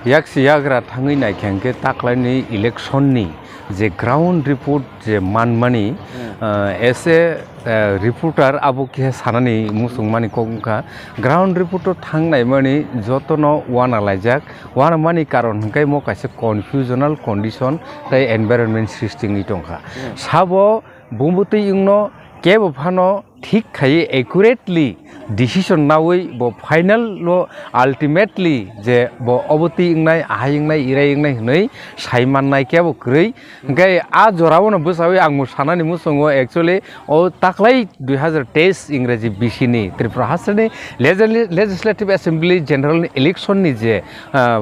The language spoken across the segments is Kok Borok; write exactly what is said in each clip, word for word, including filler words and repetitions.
Yaksi yagra thangwi naikha hwnkhe taklaini election ni je ground report je manmani, Hmm. ah, as a, ah, reporter abo khe sanani muchungmani kok wngkha. Ground report o thangnaimani jotono uanalaijak, uanamani karon hwnkhe mo kaisa confusional condition tei environment srishti wngwi tongkha. Hmm. Sabo bumbo twi wngno kebo phano thik khaiwi accurately decision naui bo final o ultimately je bo obo twi wngnai, ahai wngnai, irai wngnai hwnwi sai mannai kebo kwrwi. Hwnkhe a jorao no bwchaui ang bo sanani muchungo actually o taklai dui hazar teis Ingraji bisini Tripura hasteni Legis-, Legislative Assembly General Election ni je, ah,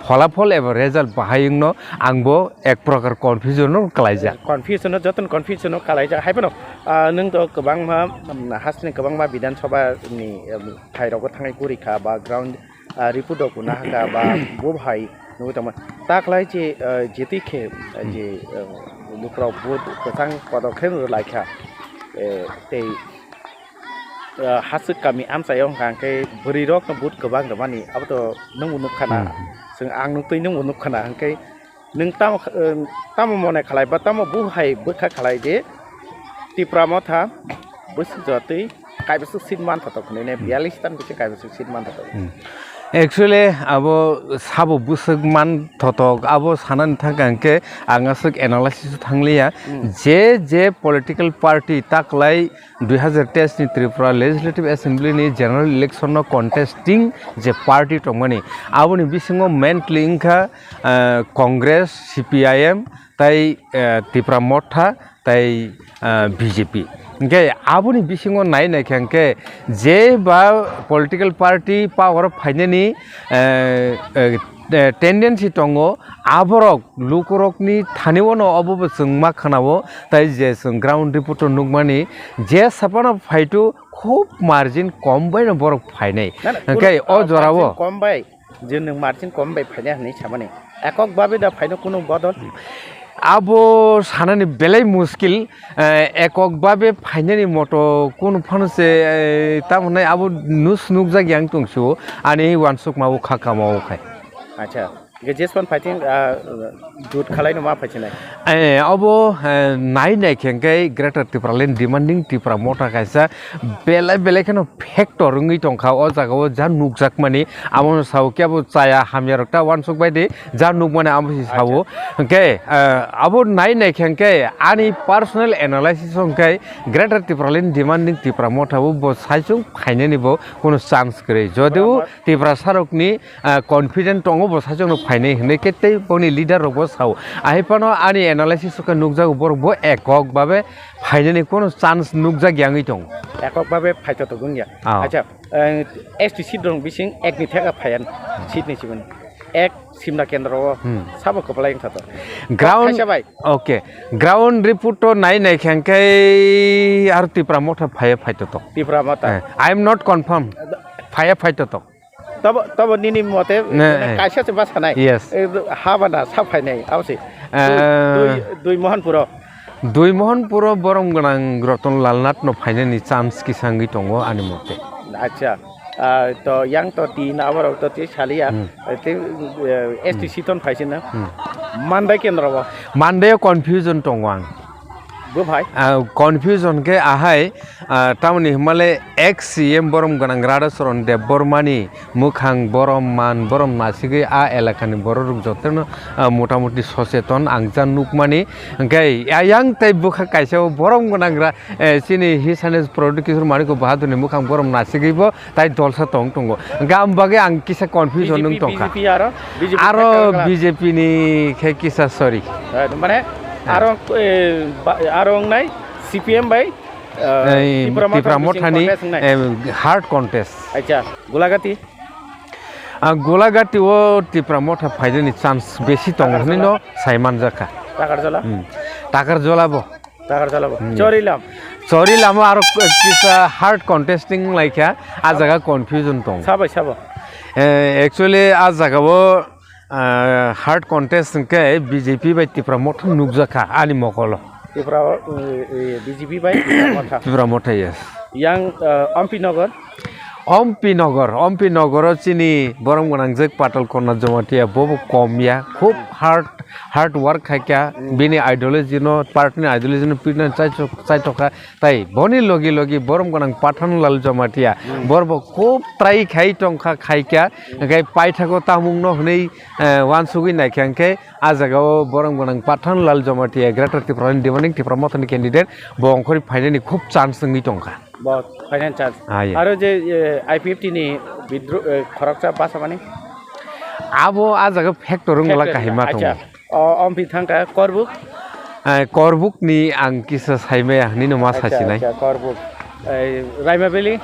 pholapol eba result bahai wngno ang bo ek prokar confusion no kwlaijak. Confusion no, jotono confusion no kwlaijak. Hai phano, ah, nwng to kwbangma, um, hasteni kwbangma Bidhan Sabha ni, um, phai rogo thangwi guri kha ba ground, ah, report rok nahakha ba bo hai nugwi tongma. Taklai je, ah, je twi khe, ah, Hmm. je, ah, bukrok vote kwchang kotor khe rwlai kha. Eh, tei, ah, haswk kami amchaio hwnkha hwnkhe bwrwi rok no vote kwbang rwmani abo to nwng bo nukha na. Hmm. Chwng ang nuktwi nwng bo nukha na hwnkhe nwng tamo, eh, tamo mone khalai ba tamo buhai bwkha khalai de Tipra Motha bwswk jotwi kaibwswk seat manthotok hinwi ne Hmm. biyalish tan bising kaibwswk seat manthotok. Hmm. Actually, abo sabo bwswk manthotok, abo sanani thangkha hwnkhe ang aswk analysis o thangliya. Hmm. Je je political party taklai dui hazar teis ni Tripura Legislative Assembly ni general election no contesting je party tongmani, aboni bisingo mainly wngkha, ah, Congress, C P I M, tai, eh, Tipra Motha, tai, ah, B J P. Hwnkhe aboni bisingo nai naikha hwnkhe je ba political party power o phainani, eh, eh, eh, tendency tongo, aborok lukurokni thani-o no obo bo chwng ma khna-o, tai je chwng ground report o nukmani je saphano phaitu khub margin kom bai no borok phainai. Na, na, hwnkhe kunu, o ah, jorao margin kom bai, je nwng margin kom bai phainai hinwi samani. Ekok babe da phaino kunu bodol? Abo sanani belai muskil, eh, ekok babe phainani moto kunu phano se, eh, tamo hwnai abo nus nukjak yang tongsu ani uansukma o kha kama o khai. Acha. Hwnkhe jespan phaiting, ah, jut khalaino ma phaichinai? Eh, obo, eh, nai nai khe hwnkhe Greater Tipraland Demanding Tipra Motha kaisa belai belai kheno factor wngwi tongkha o jagao ja nukjakmani. Abono sao khe abo chaya hamya rok ta uansuk bai di ja nukmani abo se sao. Acha. Hwnkhe, eh, abo nai nai khe hwnkhe ani personal analysis hwnkhe Greater Tipraland Demanding Tipra Motha bo, bo saichung phainani bo kuno chance kwrwi. Jodio Bwrama- Tiprasa rokni ah, confident tongo bo saichung no phainai hinwi khe tei boni leader rok bo sao. Ahai phano ani analysis o khe nukjago borok bo ekok babe phainani kono chance nukjak yangwi tongo. Ekok babe phaito togwng ya. Ah. Acha, eh, S T seat rok bising ek ni theka phaiyan seat ni siboni. Ek Simna kendro o Hmm. sabo kwplai wngkha to. Ground, Kaisa bai. Okay. Ground report o nai nai khe hwnkhe aro Tipra Motha phaiya phaito to. Tipra Motha. Eh, I am not confirm. Phaiya phaito to. Tabo, tabo nini mote, ne, mane, eh, kaisa se basa nai. Yes. Eh, habana sa phainai, abo se. Eh. Dui, dui, dui Mohanpuro. Dui Mohanpuro borom gwnang Ratan Lal Nath no phainani chance kisa wngwi tongo ani mote. Acha. Ah, to yang to tin aborok to te saliya. Hmm. Eh, te, eh, S T Hmm. seat on phaisina. Hmm. Mandai kendro bo. Mandai o confusion tongo ang. Bo bhai? Ah, confusion khe ahai, ah, tamoni hwnmale ex C M borom gwnang Radhacharan Debbarmani mwkhang borom man borom nasigwi a elakani borok rok jotono, ah, motamuti socheton ang ja nukmani. Hwnkhe ayang tei bwkha kaisa o borom gwnang ra, eh, chini His Highness Pradyut Kishore Manikya Bahadurni mwkhang borom nasigwi bo tai dolsa tong tongo. Hwnkhe am bagwi ang kisa confusion B J P, wng tongkha. B J P aro? B J P aro khe B J P ni khe kisa sorry. Eh, mane, eh, aro, eh, ba-, aro wngnai C P M bai, eh, ei, Tipra Motha Tipra bising Mothani, contest wngnai. Eh, hard contest. Acha, Golagati? Ah, Golagati o Tipra Motha phainani chance besi tongo Takarjala? Hinwi no sai manjakha. Takarjala? Hmm. Takarjala bo. Takarjala bo. Hmm. Chorilam. Chorilam o aro kisa hard contesting laikha, a jaga confusion tong. Sabai, sabo. Eh, actually, a jaga o, ah, hard contest hwnkhe B J P bai Tipra Motha nukjakha ani mokolo. Tipra, eh, eh, B J P bai Tipra Motha. Tipra Motha, yes. Yang, eh, Ampi Nagar? Ompi Nogor, Ompi Nogoro chini borom gwnangjak Patal Konna Jamatia bobo kom ya, khub hard, hard work khaikha, bini ideology no, party ni ideology no pirna chaitok-, chaitokha, tai boni logi logi borom gwnang Pathan Lal Jamatia, borbo khub try khai tongkha khaikha, hwnkhe paithago tamung no hwnwi, eh, wansugwi naikha, hwnkhe ah jagao borom gwnang Pathan Lal Jamatia Greater Tipraland Demanding Tipra Mothani candidate bo ongkhorwi phainani khub chance wngwi tongkha. Bo finance charge. Ah, yeah. Aro je, eh, I P F T ni bidro-, eh, khoroksa basa mani? Abo ah jaga factor wng wala. Factor kahima wngla. Tongo. Acha. O, Ompi thangkha Korbuk? Eh, Korbuk ni ang kisa saimaya, nino ma. Acha, sasinai. Acha, Korbuk. Eh, Raima Valley?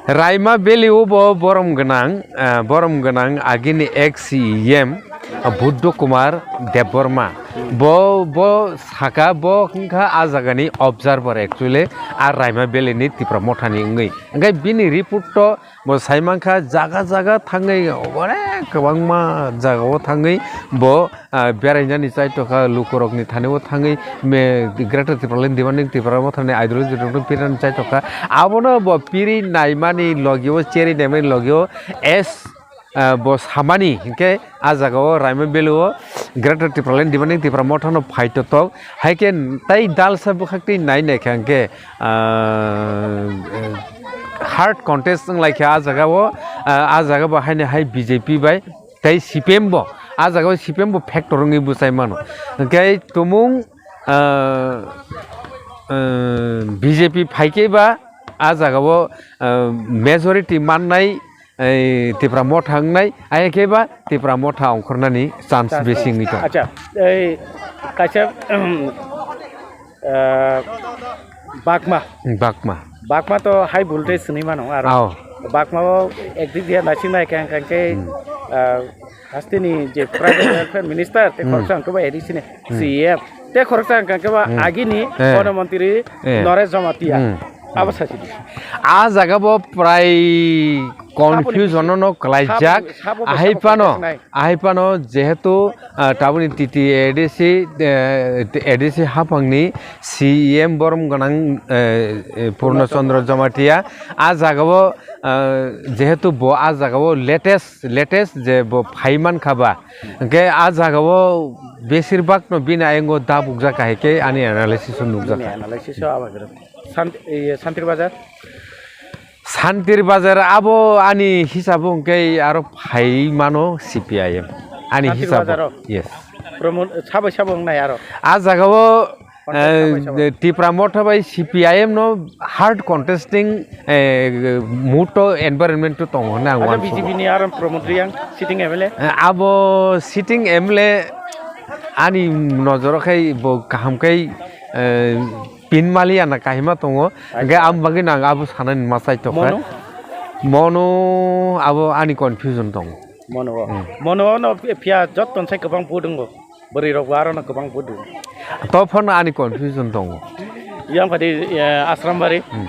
Raima Valley o bo borom gwnang, eh, borom gwnang agini ex C E M, eh, Buddho Kumar Debbarma. Bo, bo saka bo wngkha ah jagani observer actually, ah Raima Valley ni Tipra Mothani wngwi. Hwnkhe bini report to bo saimankha jaga jaga thangwi onek kwbangma jagao thangwi bo, ah, berainani chaitokha lukurokni thani-o thangwi me-, Greater Tipraland Demanding Tipra Mothani ideology rokno pirani chaitokha. Abono bo piri naimani logio, cheri naimani logio S ah, bo samani hinkhe ah jagao Raima Valley o Greater Tipraland Demanding Tipra Mothano phaitotok, hai khe tai dalsa bwkhak twi nai naikha hinkhe, ah, hard contest wnglaikha ah jagao, ah, ah jagao haino hai B J P bai tei C P M bo, ah jagao C P M bo factor wngwi bwchai mano. Hinkhe tumung, ah, ah, B J P phaikhe ba ah jagao, ah, majority mannai, ei, Tipra Motha wngnai, ai khe ba Tipra Motha ongkhornani chance. Chance besi wngwi tongo. Acha, ei, kaisa, ah, Bakma. Bakma. Bakma to high voltage swnwi mano aro. Ao. Bakma o ekdik dia naising nai khe, khe, khe, ah, hasteni je private welfare minister, te khoroksa wngkhe ba A D C ni C E M. Te khoroksa wngkha khe ba agini, eh, bono montri, eh, Naresh Jamatia. Hmm. Abo sachi di. Ah jaga bo prai confusion no klaijak. Sabo, sabo, sabo, ahai pano, contest nai. Ahai pano jehetu, ah, taboni T T A D C, eh, A D C hapangni C E M borom gwnang, eh, eh, Purno Chandra Jamatia. Ah jaga bo, ah, jehetu bo ah jaga bo latest, latest je bo phai mankha ba. Hwnkhe ah jaga o besir bak no bini ayang o dabuk jak kahai khe ani analysis o nukjak. Bini analysis o abo khe Sant-, iye, Santir Bazar? Santir Bazar abo ani hisab o hwnkhe aro phai mano C P I M. Ani hisab o. Santir Bazar o? Yes. Promo-, sabai sabo wngnai aro? Ah jaga o Contest eh, sabai sabai. Tipra Motha bai C P I M no hard contesting, eh, mood to environment to tongo hwnwi ang. Acha, uansukha. B J P ni aro Pramod Reang, sitting M L A? Eh, abo sitting M L A ani nojoro khai bo kaham khai, eh, pin maliya na kahima tongo. Acha. Hwnkhe ang bagwi nang abo sanani ma chai tokha. Mono? Mono abo ani confusion tongo. Mono o. Hmm. Mono no phiya jotton sai kwbang vote wngo. Bwrwi rok bo aro no kwbang vote rw. To phano ani confusion tongo. Yang phadi, eh, Asrambari. Hmm.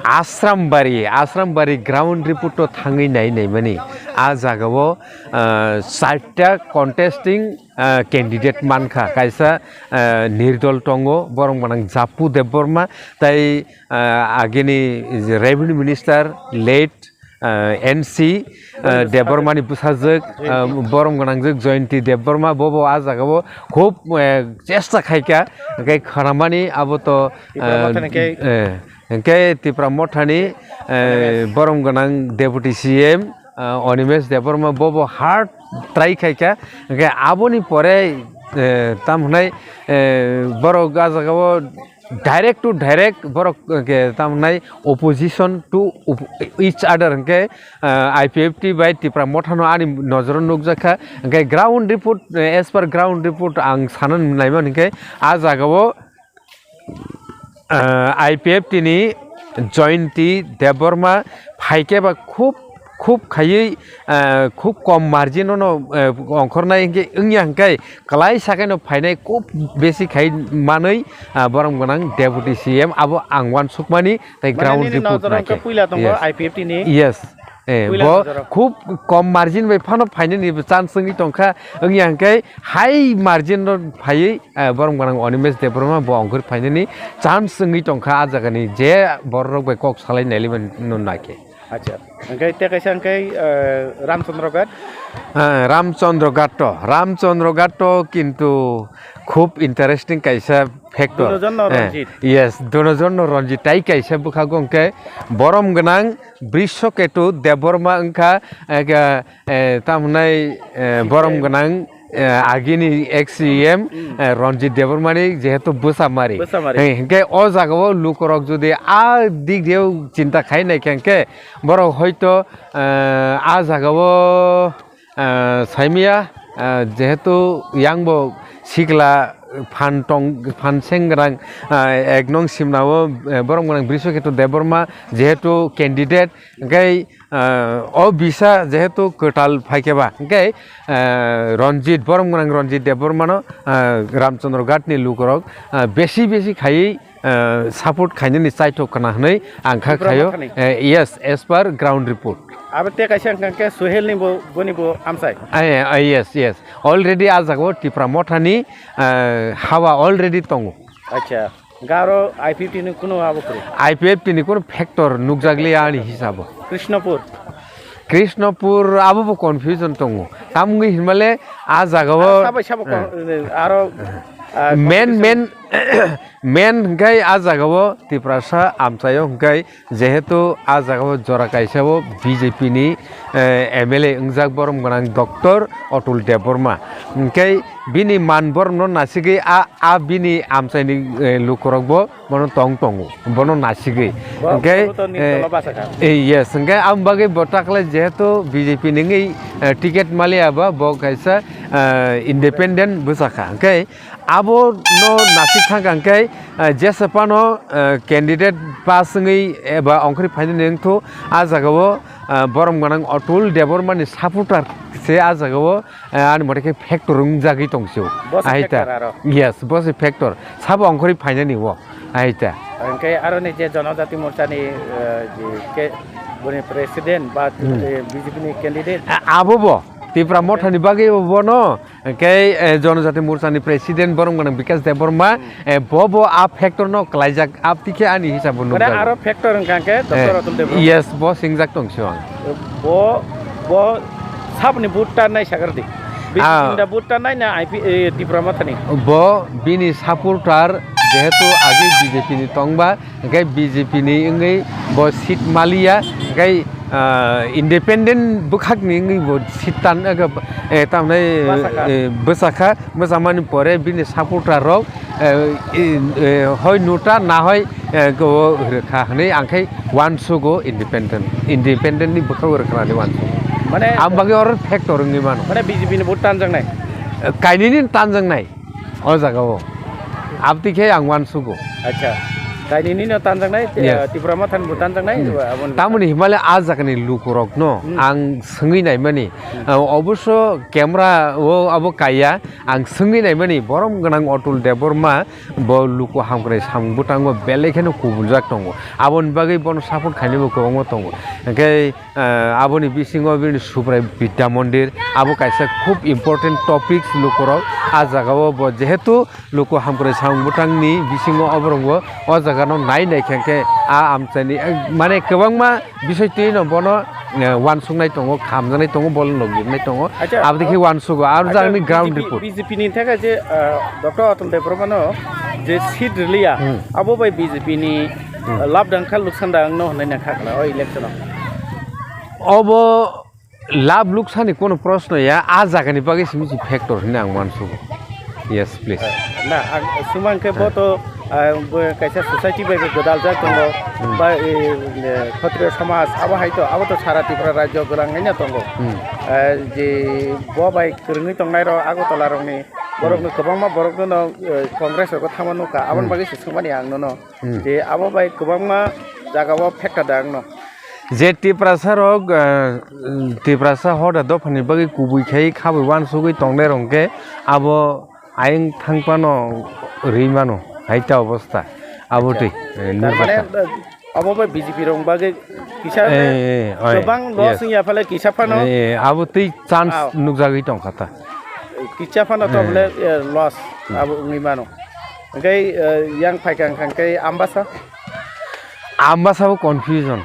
Asrambari, Asrambari ground report to thangwi nai nai mani. Ah jaga o, ah, charta contesting, ah, candidate mankha. Kaisa, ah, Nirdol tongo, borom gwnang Jappu Debbarma, tai, ah, agini revenue minister late ah, N C, ah, Debbarmani bwsajwk, ah, borom gwnangjwk Joyonti Debbarma, bobo ah jagao khub, eh, chesta khaikha, hwnkhe khwnamani abo to, Tipra ah, Mothani khe eh, hwnkhe Tipra Mothani, eh, borom gwnang Deputy C M, ah, Animesh Debbarma bobo hard try khaikha, hwnkhe aboni pore, eh, tamo hwnai, eh, borok ah jagao direct to direct borok, eh, ke tamo nai opposition to op-, each other hwnkhe, eh, I P F T bai Tipra Mothano ani nojoro nukjakha. Hwnkhe ground report, eh, as per ground report ang sana naimani hwnkhe ah jagao, eh, I P F T ni Joyonti Debbarma phaikhe ba khub khub khaiwi, ah, khub kom margin no, eh, ongkhornai hwnkhe wngya hwnkhe kwlai sakai no phainai khub besi khai manwi, ah, borom gwnang Deputy C M abo ang uansukmani tei ground report nai khe. Puila tongo. Yes. I P F T ni. Yes. Eh, puila bo nojoro khub kom margin bai phano phainani bo chance wngwi tongkha, wngya hwnkhe high margin no phaiwi, eh, borom gwnang Animesh Debbarma bo ongkhor phainani chance wngwi tongkha ah jagani je borok rok bai kok salai nailai mano nai khe. Acha, hwnkhe tei kaisa hwnkhe, eh, Ramchandra Ghat? Eh, Ramchandra Ghat to, Ramchandra Ghat to kintu khub interesting kaisa factor. Dunojono Eh, Ranjit. Yes, Dunojono Ranjit tai kaisa bwkhago hwnkhe borom gwnang Brishoketu Debbarma wngkha, eh, eh, tamo hwnai, eh, borom gwnang, eh, agini ex C E M, Hmm. eh, Ranjit Debbarmani jehetu bwsa mari. Bwsa mari. Hei, hwnkhe o jagao lukurok jodi a dik dio chinta khai naikha hwnkhe borok hoito, eh, a jagao, eh, saimaya, eh, jehetu yangbo sikla phan tong, phan sengrang, eh, ek nong simnao, eh, borom gwnang Brishoketu Debbarma jehetu candidate, hwnkhe, eh, o bisa jehetu kwtal phaikhe ba, hwnkhe, eh, Ranjit, borom gwnang Ranjit Debbarmano, eh, Ramchandra Ghat ni lukurok, eh, besi besi khaiwi, eh, support khainani chaithok khna hwnwi ang kha Tipra khayo. Mothani. Eh, yes, as per ground report. Abo tei kaisa hwnkha khe Suhel ni bo, boni bo amchai. Eh, eh, yes, yes. Already a jagao Tipra Mothani, eh, hawa already tongo. Acha. Garo I P F T ni kuno abo kwrwi? I P F T ni kuno factor nukjakliya ani hisabo. Krishnapur. Krishnapur abo bo confusion tongo. Tamungwi hinmale a jagao, Ah, sabai sabo kon-, eh, aro, ah, main, competition. Main, main hwnkhe a jagao Tiprasa amchaio hwnkhe jehetu a jagao jora kaisao B J P ni, eh, M L A wngjak borom gwnang Doctor Atul Debbarma. Hwnkhe bini man borom no nasigwi a a bini amchaini, eh, lukurok bo bono tong tongo, bono nasigwi. Bo, hwnkhe, bo to ni eh, dolo basa kha. Eh, yes, hwnkhe ang bagwi bo takle jehetu B J P ni wngwi, eh, ticket maliya ba, bo kaisa, eh, independent bwsa kha. Hwnkhe abo no nasik thang kha hwnkhe, eh, jesa phano, eh, candidate pass wngwi eba ongkhorwi phainani wngthu, a jagao, eh, borom gwnang Atul Debbarma ni supporter se a jagao Eh, ani mote khe factor wngjagwi tong sio. Bo se Ahai ta. Factor aro. Yes, bo se factor. Sabo ongkhorwi phainani o. Ahai ta. Hwnkhe aroni je Jonojati Morcha ni, eh, je ke, boni president ba, Hmm. eh, B J P ni candidate. A-, abo bo. Tipra Motha ni bagwi bo no. Hwnkhe, eh, Jonojati Morcha ni president borom gwnang Bikash Debbarma. Hmm. Eh, bo bo a factor no klaijak, abtwi khe ani hisab bo Mane nukjago. Aro factor wngkha khe Eh, Doctor Atul Debbarma. Yes, bo singjak tong sio ang. Bo, bo saboni vote ta nai sagar di. Ah. Bini da vote ta nai na I P, eh, Tipra Motha ni. Bo bini supporter jehetu agi B J P ni tongba, hwnkhe B J P ni wngwi bo seat maliya, hwnkhe, ah, independent bwkhak ni wngwi bo seat tan, eh, tamnai, Bwsakha. Eh, bwsakha. Bwsamani pore bini supporter rok, eh, i, eh, hoi nuta na hoi, eh, go rwkha hwnwi ang khai uansugo independent, independent ni bwkhago rwkha hwnwi uansugo. Mane Ang bagwi oro factor wngwi mano. Mane B J P ni vote tanjaknai? Eh, kainwini tanjaknai o jagao. Abtwi khe ang uansugo. Acha. Kainwini no tanjaknai, eh, Yes. Tipra Motha ni bo tanjaknai, Hmm. aboni Tamoni himale a jagani lukurok no Hmm. ang swngwi naimani. Hmm. Ah, oboso camera o abo kaiya. Ang swngwi naimani, borom gwnang Atul Debbarma bo luku hamkrai samung bwtango belai kheno kubuljak tongo. Aboni bagwi bono support khainaibo kwbangma tongo. Hwnkhe, eh, aboni bisingo bini Subrai Vidya Mondir, abo kaisa khub important topics lukurok. A jagao bo jehetu luku hamkrai samung bwtangni bisingo oborogbo o jagano nai nai khe, hwnkhe a amchaini, eh, mane kwbangma Bisai twi no bono, eh, uansuknai tongo, khamjaknai tongo, bol nok jibnai tongo. Acha, Aboni khe o-, uansukgo. Aro Acha, jagni ground B J P, report. B J P ni theke je, eh, Doctor Atul Debbarma no je seat rwliya, Hmm. abo bai B J P ni, Hmm. eh, lab dangkha luksan dang no hwnwi nangkha kala o election o. Obo lab luksani kono proshno ya, a jagani bagwi simi si factor hwnwi ang uansugo. Yes, please. Na, ang sumang khe bo to, ah, bo kaisa society bai bo gwdal jak tongo, Hmm. ba, eh, eh, Khatriya samaj, abo hai to, abo to sara Tripura rajyo gwlang haino tongo. Hmm. Eh, je bo bai kwrwngwi tongnai rok Agartala rokni, borok Hmm. no kwbangma borok no, eh, Congress rogo thangma nukha, aboni Hmm. bagwi se swngmani ang nono. Hmm. Je abo bai kwbangma jaga o phekta da ang no. Je Tiprasa rok, eh, Tiprasa hoda dophani bagwi kubui khai khabui uansugwi tongnai rok hwnkhe abo ayang thang phano rwi mano, hai ta obostha. Abo Acha. twi, eh, Tar mane, nukjakha. Eh, abo bai B J P rok bagwi kisa Eh, eh, oi, kwbang loss yes. Wngya phale kisa phano. Eh, abo twi chance Ah. Nukjagwi tongkha ta. Kisa phano to Hmm. Bole, eh, loss Hmm. Abo wngwi mano. Hwnkhe, eh, yang phaikha hwnkha khe Ambasa? Ambasa bo confusion.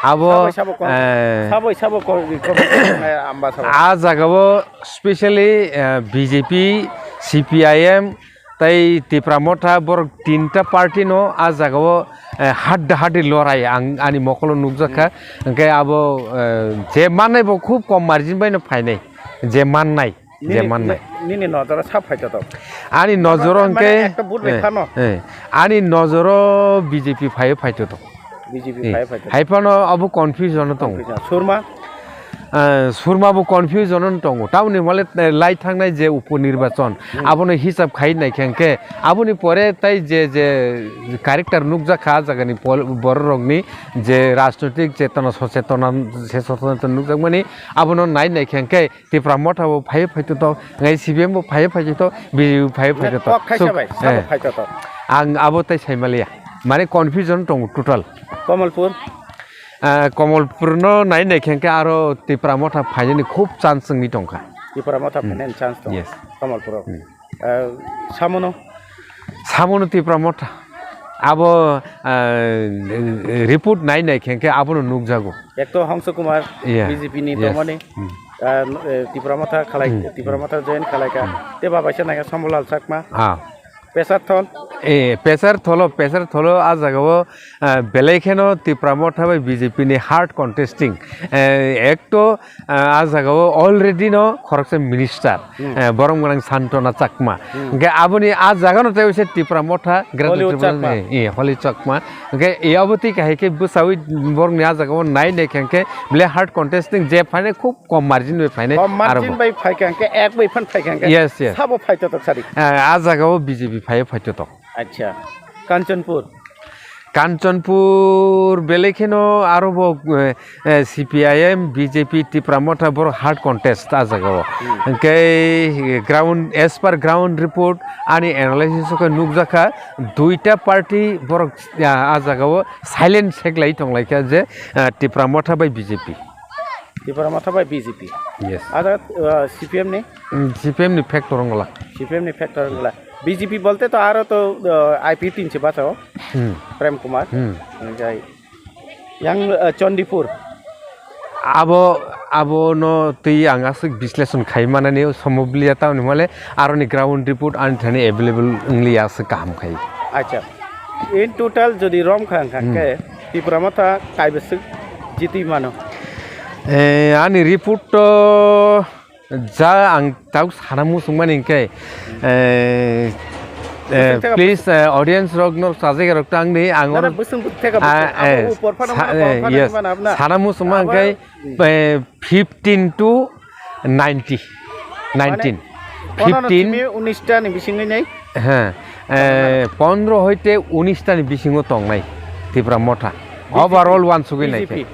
Abo, Sabai sabo kon-, eh, sabai sabo kon-, kon-, eh, amba sabo. A jagao specially, eh, B J P, C P I M, tai Tipra Motha borok tinta party no a jagao, eh, hadda haddi lorai ang ani mokolo nukjakha. Hmm. Hwnkhe abo, eh, je mannai bo khub kom margin bai no phainai, je mannai. Nini, je mannai. Ni-, nini nojoro sa phaito to? Ani nojoro mane hwnkhe, ekta vote bai eh, phano? Eh, ani nojoro B J P phaiyo phaito to. B J P eh, phaiyo phaito to. Hai phano abo confusion o tongo. Confusion. Surma? Eh, Surma bo confusion o tongo. Tamoni hwnle, eh, lai thangnai je upo nirbachon, hmm, abono hisab khai nai khe hwnkhe, aboni pore tai je, je character nukjakha a jagani pol-, bororokni je rajnoitik chetona, sochetona, se sochetona nukjakmani, abono nai nai khe hwnkhe, Tipra Motha bo phaiyo phaito to, ngai C P M bo phaiyo phaito to, B J P bo phaiyo phaito to. Kok khaisa bai, sabo eh, phaito to. Ang abo tai saimaliya. Mane confusion tongo total. Kamalpur? Ah, Kamalpur no nai nai khe hwnkhe aro Tipra Motha phainani khub chance wngwi tongkha. Tipra Motha hmm, phainani chance tongo. Yes. Kamalpur o. Hmm. Ah, samono? Samono Tipra Motha. Abo, ah, report nai nai khe hwnkhe abono nukjago. Ekto Hongso Kumar, yeah, B J P ni, yes, tongmani, hmm, ah, eh, Tipra Motha khalai, hmm, Tipra Motha join khalaikha. Hmm. Tei babaisa naikha Sambulal Chakma. Ah. Pesar Thol. Eh, Pesar Tholo, Pesar Tholo a jagao, ah, belai kheno Tipra Motha bai B J P ni hard contesting. Eh, ekto, ah, a jagao already no khoroksa minister. Hmm. Eh, borom gwnang Santona Chakma. Hmm. Hwnkhe aboni a jaga no tei waisa Tipra Motha, Greater Hollywood Tripura Chakma. Ni, eh, Holly Chakma. Hwnkhe e abo twi kahai khe bwsawi borokni a jaga o nai nai khe hwnkhe bele hard contesting je phainai khub kom margin bai phainai. Kom margin bai phaikha hwnkhe, ek bai phan phaikha hwnkhe. Yes, yes. Sabo phaito tok sari. Eh, a jaga o B J P phaiyo phaito tok. Acha. Kanchanpur. Kanchanpur belai kheno aro bo, eh, eh, C P I M, B J P, Tipra Motha borok hard contest a jaga o. Hmm. Hwnkhe ground, as per ground report, ani analysis o khe nukjakha, duita party borok, ah, a jaga o silent seklai tonglaikha je, ah, Tipra Motha bai B J P. Tipra Motha bai B J P. Yes. Ada, ah, C P M ni? Hmm, C P M ni factor wngla. C P M ni factor wngla. B J P bolte to aro to, ah, I P tin se bacha o. Hmm. Prem Kumar. Hmm. Enjai. Yang, ah, Chandipur. Abo, abo no twi ang aswk bisleshon khai manani somobliya tamni hwnle aroni ground report ani thani available wngliya aswk kaham khai. Acha. In total jodi rom kha wngkha hmm khe Tipra Motha kaibeswk jitwi mano? Eh, ani report to Ja ang tau sana muchungmani hwnkhe, eh, eh, bwswk theka please, eh, audience rok no chajak rok tang di, ang nana oro bwswk theka ah, bwswk. Abo eh, upor phano sa-, mano, eh, bang phano yes. Himano abna. Sana muchungma abo hwnkhe, eh, fifteen to ninety, mane, nineteen. Pono no fifteen. Simi unis ta ni bisingwi nei. Heh, eh, pondro hoite unis ta ni bisingo tongnai Tipra Motha. B J P, overall wansugwi naikhe. B J P.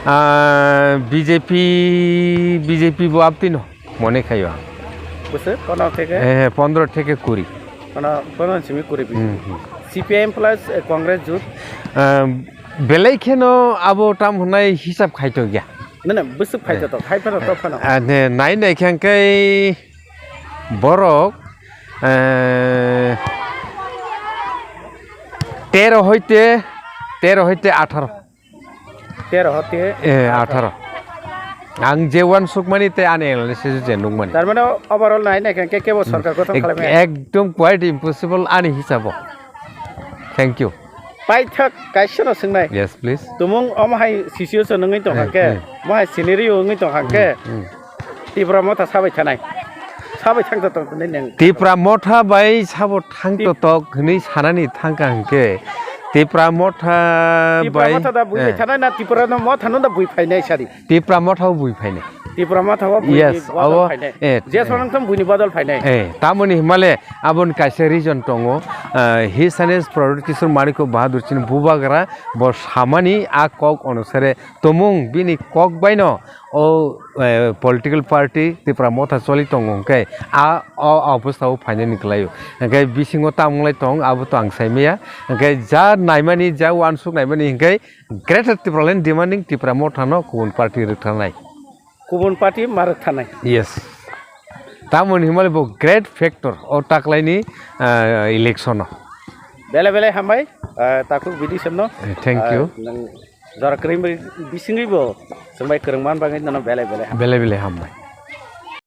Ah, B J P, B J P bo abtino mone khayo ang. Bwswk? Pono theke? Eh, pondro theke kuri. Pono, pono simi kuri bi. Hmm, hmm. C P I M plus, eh, Congress jut? Ah, belai kheno abo tam hwnai hisab khaito gya. Nene, bwswk phaito to, khai phano to phano. Ah, ne, nai nai khe hwnkhe borok, eh, tero hoite, tero hoite atharo. Tero hoite? Eh, atharo. Ang je wansukmani tei ani analysis je nukmani. Tar mane overall nai nai khe kebo hmm sorkar gothon ek-, khlaimaya? Ekdom quite impossible ani hisabo. Thank you. Paithak kaisa no swngnai. Yes, please. Tumung omo hai situation wngwi tongkha hmm khe, hmm mo hai scenario wngwi tongkha khe, hmm hmm. Tipra Motha sabai thanai. Sabai thang to tong nai nang. Tipra Motha bai sabo thang to Tip- tok hwnwi sanani thangkha hwnkhe Tipra Motha Tipra bai Motha da bui eh. Thanai na Tipra no Motha no da bui phainai sari. Tipra Motha o bui phainai. Tipra Motha o bui yes, bui bodol abo, phainai. Eh, je eh. Sonang thang bui ni bodol phainai. Eh, tamoni himale aboni kaisa reason tongo. Ah, His Highness Pradyut Kishore Manikya Bahadur chini bubagra bo samani a kok onusare tumung bini kok baino o, eh, political party Tipra Motha choli tongo hwnkhe a, o, a obostha o phainani kwlaio. Hwnkhe bisingo tamo wng lai tong, abo to ang sai maya. Hwnkhe ja naimani, ja wansuk naimani hwnkhe Greater Tipraland demanding Tipra Motha no kubun party rwktharnai. Kubun party ma rwktharnai? Yes. Tamoni himali bo great factor o taklaini, ah, election o. Belai belai hambai, ah, takhuk bidi semno. Eh, thank you. Ah, nang Jora kwrwi bai bisingwi bo chwng bai kwrwng man bagwi nono belai belai ham. Belai belai hambai.